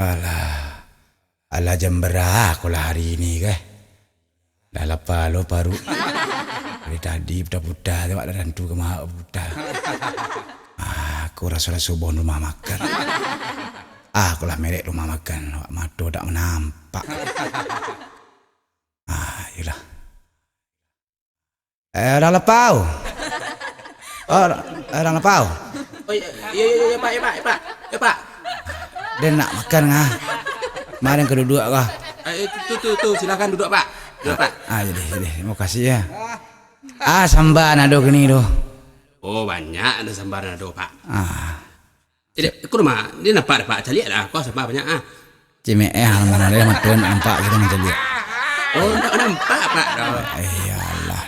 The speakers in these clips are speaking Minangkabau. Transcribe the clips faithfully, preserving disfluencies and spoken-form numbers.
Alah, alah jam bara ko lah hari ini kah? Lah lapa lo paruik. Dari tadi puta-puta tu, awak dah tantu ka maak puta. Ah, ko raso-raso bon rumah makan. Ah, ko lah merek rumah makan, awak mato dak manampak. Ah, iyolah. Eh, urang lapau. Oh, urang lapau. Oh, iyo, iyo, iyo, iyo, Pak, iyo, Pak, iyo, Pak. Iyo, Pak. Den nak makan, ah. Mari ka duduak, ah. Eh, tu, tu, tu, silakan duduk, Pak. Duduk, Pak. Ah, jadi, jadi. Terima kasih, ya. Ah, samba nado kini tu. Oh, banyak ado samba nado, Pak. Ah. Eh, dek, ko rumah, dia nampak dah, Pak. Caliak lah, ko samba banyak, ah. Cimek, eh, alhamdulillah, mato nampak sudah mancaliak. Oh, nampak, nampak, Pak, dah. Eh, ya Allah.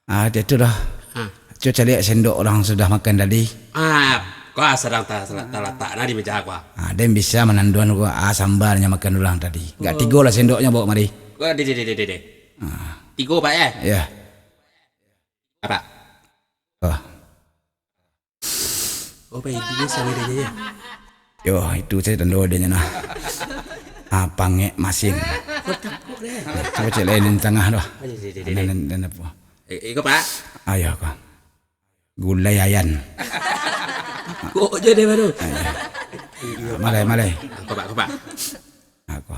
Ah, dia tu dah. Ha. Cuba caliak sendok urang sudah makan tadi. Ah, ko sadang ta-, ta-, talatak nah di meja ko. Ah, den bisa mananduan ko, ah, sambanyo makan urang tadi. Gak tigo lah sendoknyo bawa mari. Oh, deh, deh, deh, deh, deh. Ah. Tigo, Pak, ya? Ya. Apa? Oh. Oh, Pak, itu dia sama dia, ya? Yo, itu sajo tando adonyo nah. Ah, pangek masin. Oh, takut deh. Cubo cek lain di tangah tu. Oh, iya, iya, iya, iya. Nan, nan, nan apo? Eh, iko, Pak. Ayo, ko. Gulai ayan. Kok je dia baru? Ayo. Malai, malai. Ko, Pak, ko, Pak. Ako.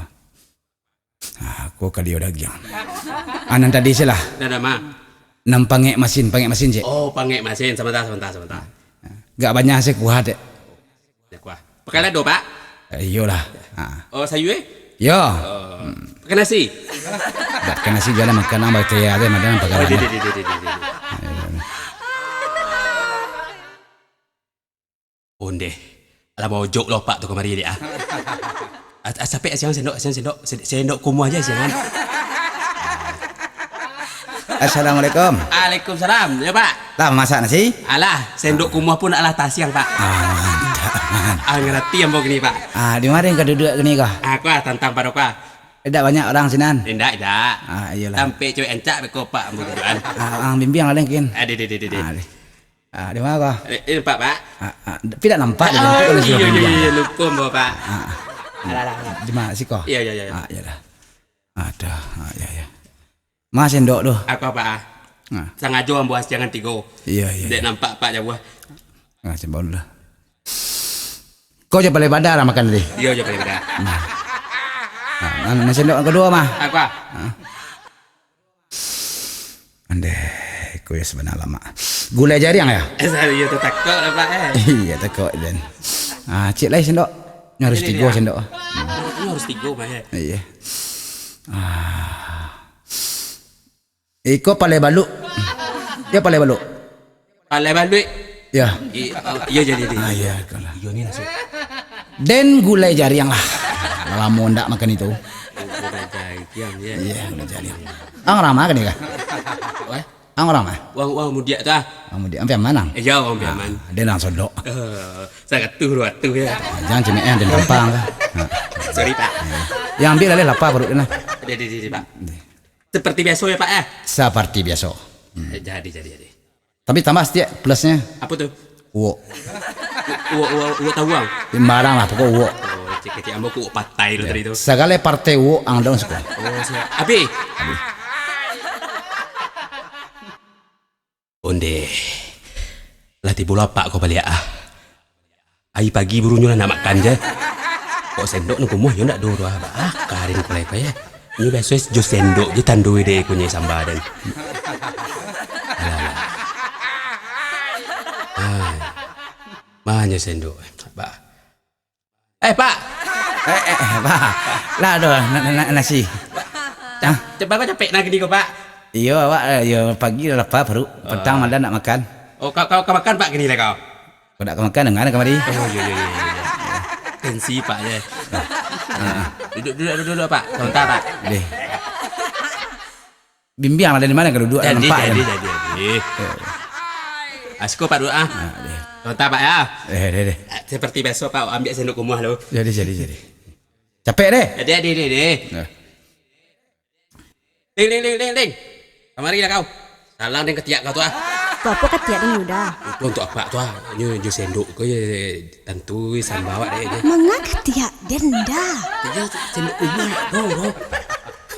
Ah, ko kalio dagiang. Ah, nan tadi se lah. Nan ma? Nan pangek masin, pangek masin, cek. Oh, pangek masin. Sabanta, sabanta, sabanta. Gak banyak se kuah, dek. Dak kuah. Pakai lado, Pak? Eh, iyolah. Ah. Oh, sayur, eh? Yo. Oh. Pakai nasi? Dak pakai nasi, juo lah makan, ah, batua aja, makan pakai lado. Oh, deh, deh, deh, deh, deh, deh, deh. Ondeh. Alah, baojok lo apak tu kamari, dek, ah. Ah, ah, sapek asiang sendok, asiang sendok. Sen-, sendok kumuah aja asiangan. Assalamualaikum. Waalaikumsalam. Yo, Pak. Lah masak nasi? Alah, sendok kumuah pun alah tasiang, Pak. Ah, mantap, mantap. Ah, ngarati ambo kini, Pak. Ah, di mano ka duduak kini ko? Ah, ko ah, tantang pado ko ah. Indak banyak urang sinan? Indak, indak. Ah, iyolah. Tampek cewek ancak beko, Pak, ambo duduakan. Ah, urang bimbiang lah, deh, kin. Ah, deh, deh, deh, deh, deh. Ah, di mano ko? Eh, eh, nampak, Pak? Ah, ah, tapi dak nampak di. Oh, iyo, iyo, iyo, lupo ambo, Pak. Ah, ah. Alah, alah, alah. Di mano siko? Iyo, iyo, iyo, iyo. Ah, iyolah. Aduh, ah, iyo, iyo. Ma sendok tu? Ako, Pak, ah? Ah. Sangajo ambo asiangan tigo. Iyo, iyo, iyo. Dek nampak, Pak, jauah. Ah, coba dulu lah. Ko jo palai bada lah makan tadi? Iyo, jo palai bada. Nah. Nah, ma sendok nan kaduo, mah? Ako, ah? Ah. Andeh, ko yo sabana lamak. Gulai jariang yo? Eh, iyo tu takok lah, Pak, eh. Iyo, takok, den. Ah, cik lai sendok. Nyo harus tigo sendok. Nyo harus tigo, Pak, eh. Iyo. Ah. Iko palai baluik. Yo palai baluik. Palai baluik. Yo. I-, oh, iyo jadi, jadi. Ah, iyo, itulah. Iyo ni nasi. Den gulai jariang lah. Lamo ndak makan itu. Oh, gulai jariang, yo. Iyo, gulai jariang. Ang ramah kan ni kah? Wah? Ang ramah? Wang, wang mudiak tu ah. Wang mudiak. Ampe aman ang? Eh, yo, ampe aman. Ah, den ang sodok. Eh, saratuih, duo ratuih yo. Ah, jan cimeeh, den tampang kah? Ah. Sorry, Pak. Yo. Yo, ambiak lah, lapa paruik den lah. Jadi, jadi, Pak. Seperti biaso yo, Pak, eh? Seperti biaso. Hmm. Eh, jadi, jadi, jadi. Tapi tambah satiak plusnyo. Apo tu? Uwok. Uwok, uwok, uwok tawuang? Sembarang lah, pokok uwok. Oh, kecek-kecek ambo uwok patai lo tadi tu. Sagalo patai uwok ang daun suko. Oh, siap. Abih? Abih. Ondeh. Lah tibo lo apak ko baliak ah. Ari pagi burunyo lah nak makan je. Kok sendok nan kumuah yo ndak do tu ah. Baa karin kulai ko yo. Nyo biaso jo sendok je tando dek ko nyo samba den. Alah, alah. Ah. Ma nyo sendok. Ba. Eh, Pak. Eh, eh, eh, Pak. Lah do, na-, na-, na-, nasi. Hah? Cepat ko capek nah kini ko, Pak. Iyo, awak, eh, iyo, pagi lah lapa paruik. Petang malam nak makan. Oh, kau, kau, kau makan, Pak, kini lah kau? Kau dak ka makan, danga kamari. Oh, iyo, iyo, iyo, iyo, iyo. Tensi, Pak, yo. Duduk, duduk, duduk, duduk, Pak. Sabanta, Pak. Deh. Bimbiang lah dari mano ka duduak, jadi, nampak jadi, kan? Jadi, jadi. Eh. Ah, siko, Pak, duduak ah. Ah, deh. Sabanta, Pak, yo. Eh, deh, deh. Seperti biaso, Pak, ambiak sendok kumuah lo. Jadi, jadi, jadi. Capek deh. Jadi, jadi, jadi. Nah. Ding, ding, ding, ding, ding. Kamari lah kau. Salang den katiak kau tu ah. Tu apo katiak den, Da? Itu untuak apak tu ah. Nyo jo sendok ko yo tantu samba awak dek nyo. Manga katiak den, Da? Iyo, sendok kumbang, doh, doh.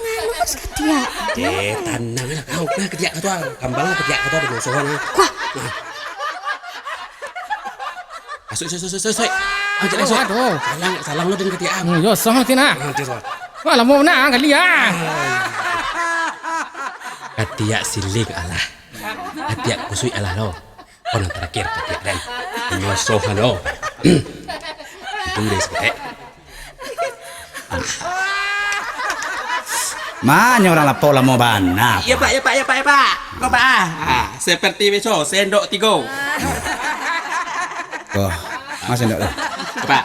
Manga katiak den? Eh, tananglah kau. Nah, katiak kau tu ah. Kambanglah katiak kau tu, ado sohan ah. Kuah. Nah. Asuik, asuik, asuik, asuik, asuik. Ah, cak asuik. Aduh. Salang, salang lo den katiak ah. Hmm, yo, soh tin ah. Ah, cak soh. Wah, lamo bana kali ah. Katiak siling alah. Katiak kusuik alah lo. Ko nan tarakhir katiak den. Nyo soh lo. Itu deh saketek. Manyo urang lapau lamo bana. Iyo, Pak, iyo, Pak, iyo, Pak, iyo, Pak. Ko, Pak, ah. Ah, seperti biaso, sendok tigo. Ko, ma sendok tu? Ko, Pak.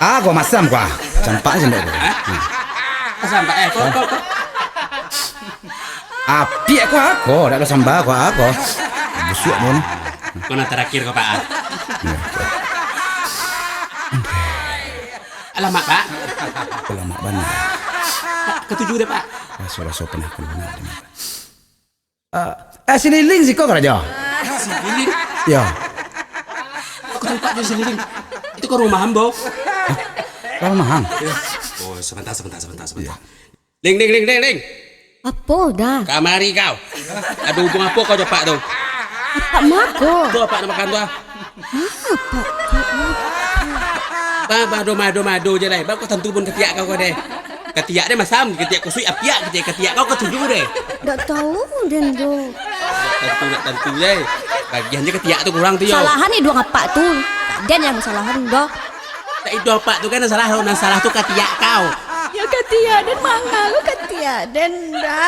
Ah, ko masam ko ah. Campak sendok tu. Hah? Masam, Pak, eh, ko, ko, ko. Apiak ko ako, dak ado samba ko ako. Busuak mo ni. Ko nan tarakhir ko, Pak, ah. Iyo, ko. Alamak, Pak. Alamak bana. Pak, katuju deh, Pak. Raso-raso pernah kenal ni. Ah, eh, si Liling siko karajo? Si Liling? Yo. Aku lupa jo si Liling. Itu ka rumah ambo. Hah? Ka rumah ang? Iyo. Oh, sabanta, sabanta, sabanta, sabanta. Iyo. Ling, Ling, Ling, Ling, Ling. Apo, Da? Kamari kau. Ado urusan apo kau jo apak tu? Apak ma ko? Tu apak nak makan tu ah. Ma apak tu? Bah, bah, do mado-mado je lai. Bah, kau tantu pun katiak kau, kau deh. Katiak deh masam, katiak kusuik apiak, katiak, katiak kau katuju deh. Dak tahu den doh. Tantu, dak tantu je. Bagian je katiak tu kurang tu yo. Salahan iduang apak tu. Dak den nan salahan doh. Dak iduang apak tu kan nan salah, nan salah tu katiak kau. Yo katiak den manga lo katiak den, Da.